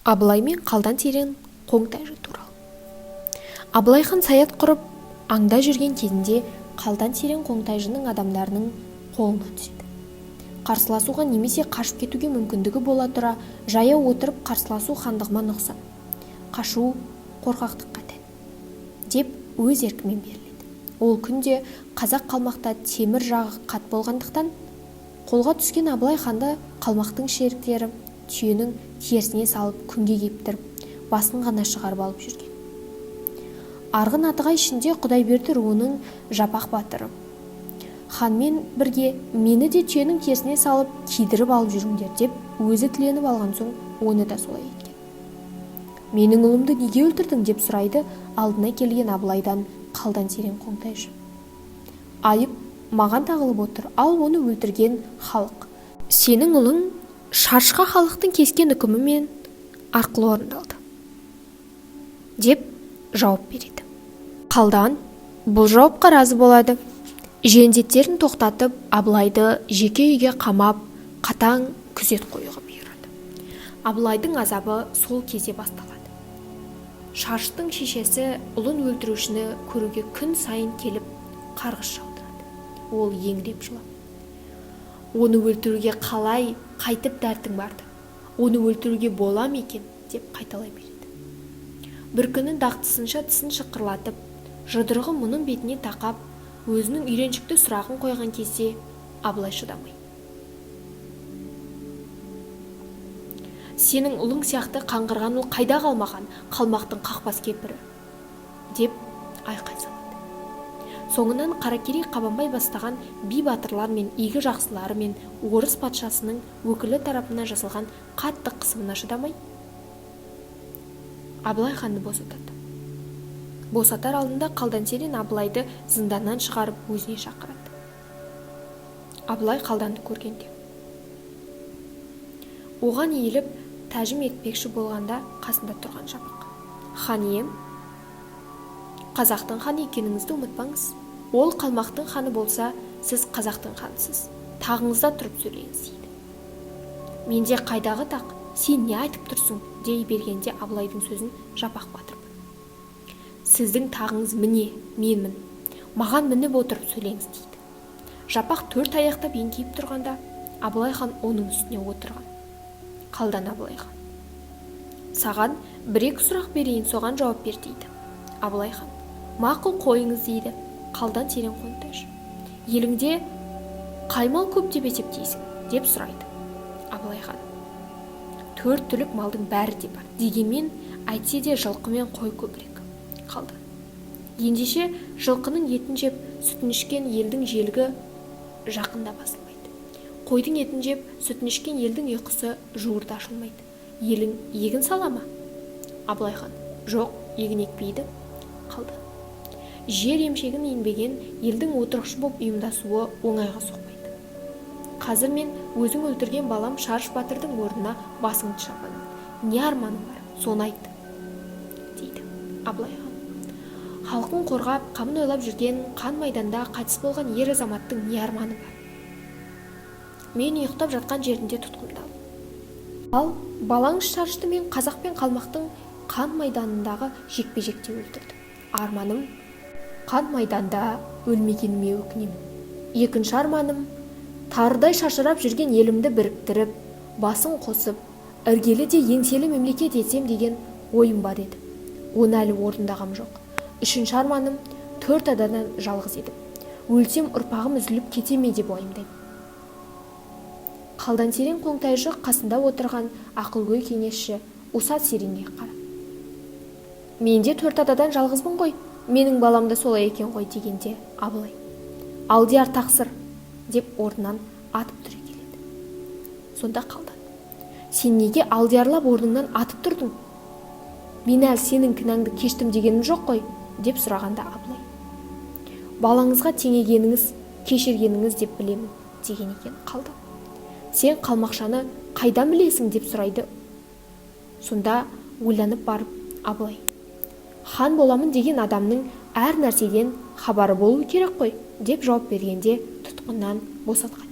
Абылай мен Қалдан Серен Қоңтайжы туралы. Абылай хан саят құрып, аңда жүрген кезінде Қалдан Серен Қоңтайжының адамдарының қолына түседі. Қарсыласуға немесе қашып кетуге мүмкіндігі бола тұра, жаяу отырып қарсыласу хандығыма нұқсан. Қашу қорқақтыққа тән, деп өз еркімен беріледі. Ол күнде қазақ қалмақта темір жағы қат болғандықтан, қолға түскен Абылай ханды қалмақтың шеріктері түйенің терісіне салып күнге кептіріп, басын ғана шығарып алып жүрген. Арғын Атығай ішінде Құдайберді руының Жапақ батыры ханмен бірге мені де түйенің терісіне салып кидіріп алып жүріңдер деп өзі тіленіп алған соң оны да солай еткен. Менің ұлымды неге өлтірдің деп сұрайды алдына келген Абылайдан Қалдан Серен Қоңтайжы. Айып маған тағылып отыр, ал оны өлтірген халық. Сенің ұлың Шаршқа халықтың кескен үкімімен арқылы орындалды, деп жауап береді. Қалдан бұл жауапқа разы болады. Жендеттерін тоқтатып, Абылайды жеке үйге қамап, қатаң күзет қоюға бұйырады. Абылайдың азабы сол кезде басталады. Шарштың шешесі ұлын өлтірушіні көруге күн сайын келіп қарғыс жаудырады. Ол еңіреп жылап, оны өлтіруге қалай қайтып дәртің барды, оны өлтіруге бола ма екен деп қайталай береді. Бір күні дақтысынша тісін шықырлатып, жұдырығы мұның бетіне тақап, өзінің үйреншікті сұрағын қойған кезде Абылай шыдамай, сенің ұлың сияқты қаңғырған ұл қайда қалмаған, қалмақтың қақпас кемпірі, деп айқай салады. Соңынан Қаракерей Қабанбай бастаған би батырлар мен игі жақсылары мен орыс патшасының өкілі тарапынан жасалған қатты қысымына шыдамай, Абылай ханды босатады. Босатар алдында Қалдан Серен Абылайды зынданнан шығарып өзіне шақырады. Абылай Қалданды көргенде оған иіліп тәжім етпекші болғанда қасында тұрған Жапақ: хан ием, қазақтың ханы екеніңізді ұмытпаңыз. Ол қалмақтың ханы болса, сіз қазақтың ханысыз. Тағыңызда тұрып сөйлеңіз, дейді. Менде қайдағы тақ, сен не айтып тұрсың, дей бергенде Абылайдың сөзін Жапақ батыр: сіздің тағыңыз міне, менмін. Маған мініп отырып сөйлеңіз, дейді. Жапақ төрт аяқтап еңкейіп тұрғанда Абылай хан оның үстіне отырған. Қалдан Абылайға: саған бір-екі сұрақ берейін, соған жауап бер, дейді. Абылай хан: мақұл, қойыңыз, дейді. Қалдан Серен Қоңтайжы: еліңде қай мал көп деп есептейсің, деп сұрайды. Абылай хан: төрт түлік малдың бәрі де бар, дегенмен әйтсе де жылқы мен қой көбірек. Қалдан: ендеше жылқының етін жеп, сүтін ішкен елдің желігі жақында басылмайды. Қойдың етін жеп, сүтін ішкен елдің ұйқысы жуырда ашылмайды. Елің егін сала ма? Абылай хан: жоқ, егін екпейді. Қалдан: жер емшегін ембеген елдің отырықшы боп ұйымдасуы оңайға соқпайды. Қазір мен өзің өлтірген балам Шарш батырдың орнына басыңды шабамын. Не арманың бар, соны айт, дейді. Абылай хан: халқын қорғап, қамын ойлап жүрген, қан майданда қайтыс болған ер азаматтың не арманы бар? Мен ұйықтап жатқан жерінде тұтқындалдым. Ал балаңыз Шаршты мен қазақ пен қалмақтың қан майданындағы жекпе-жекте өлтірдім. Арманым, қан майданда өлмегеніме өкінемін. Екінші арманым, тарыдай шашырап жүрген елімді біріктіріп, басын қосып, іргелі де еңселі мемлекет етсем деген ойым бар еді. Оны әлі орындағам жоқ. Үшінші арманым, төрт ададан жалғыз едім. Өлсем ұрпағым үзіліп кете ме деп уайымдаймын. Қалдан Серен Қоңтайжы қасында отырған ақылгөй кеңесші Усат Серенге қарап, мен де төрт ададан жалғызбын ғой, менің балам да солай екен ғой, дегенде Абылай: алдияр тақсыр, деп орнынан атып түрегеледі. Сонда Қалдан: сен неге алдиярлап орныңнан атып тұрдың? Мен әлі сенің кінәңді кештім дегенім жоқ қой, деп сұрағанда Абылай: балаңызға теңегеніңіз, кешіргеніңіз деп білемін, деген екен. Қалдан: сен қалмақшаны қайдан білесің, деп сұрайды. Сонда ойланып барып Абылай: хан боламын деген адамның әр нәрседен хабары болу керек қой, деп жауап бергенде тұтқыннан босатқан.